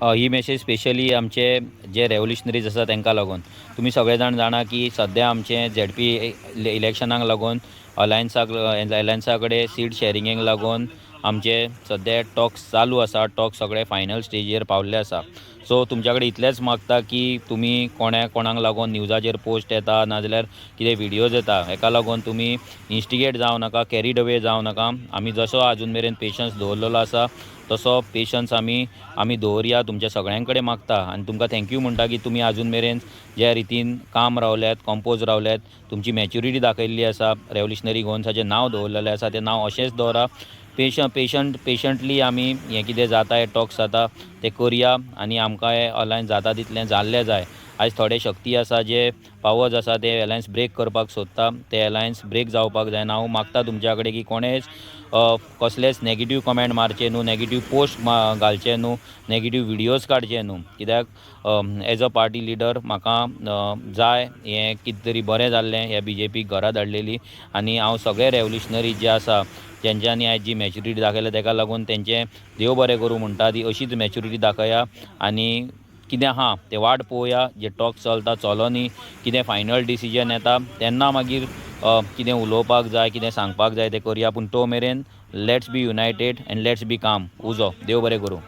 ही message specially आमचे जे रेवोल्युशनरीज आसा तांकां लागून. तुमी सगळे जाण जाणा की सद्या आमचे झेडपी इलेक्शनाक लागून अलायन्सा कडेन सीट शेरिंगेक लागून आमचे सद्या टॉक्स चालू आसा. टॉक्स सगळे फायनल स्टेजीर पावल्ले आसा. सो तुमच्या कडेन इतलेंच मागता की तुमी कोणा कोणाक लागून न्यूजाचेर पोस्ट येता, नाजाल्यार कितें व्हिडियोज येता, हेका लागून तुमी इन्स्टिगेट जावं नाका, कॅरीड अवे जावं नाका. आमी जसो आजून मेरेन पेशन्स दवरलेलो आसा, तसो पेशन्स आमी दवरया. तुमच्या सगळ्यां कडेन मागता आनी तुमकां thank you म्हणटा की तुमी आजून मेरेन ज्या रितीन काम रावल्यात, कंपोज रावल्यात, तुमची मॅच्युरिटी दाखयल्ली आसा. रेवोल्युशनरी गोवन्साचें नांव दवरलेलें आसा, तें नांव अशेंच दवरा. पेशंटली आमी हें कितें जाता, हे टॉक्स जाता ते करया आनी आमकां हें अलायन्स जाता तितलें जाल्लें जाय. आयज थोडे शक्ती आसा, जे पावर्स आसा, ते अलायन्स ब्रेक करपाक सोदता. ते अलायन्स ब्रेक जावपाक जायना. हांव मागता तुमच्या कडेन की कोणेच कसलेच नेगेटीव कमेंट मारचे न्हू, नेगेटीव पोस्ट घालचे न्हू, नेगेटीव व्हिडियोज काडचे न्हू, कित्याक एज अ पार्टी लिडर म्हाका जाय हें कितें तरी बरें जाल्लें, ह्या बीजेपीक घरा धाडलेली. आनी हांव सगळे रेवोल्युशनरी जे आसा, जेंच्यांनी आयज जी मॅच्युरिटी दाखयल्या, तेका लागून तेंचें देव बरें करूं म्हणटा. ती अशीच मॅच्युरिटी दाखया आनी कितें आहा तें वाट पळोवया. जे टॉक चलता चलोनी, कितें फायनल डिसिजन येता तेन्ना मागीर कितें उलोवपाक जाय, कितें सांगपाक जाय तें करया. पूण तो मेरेन let's be united and let's be calm. उजो देव बरें करूं.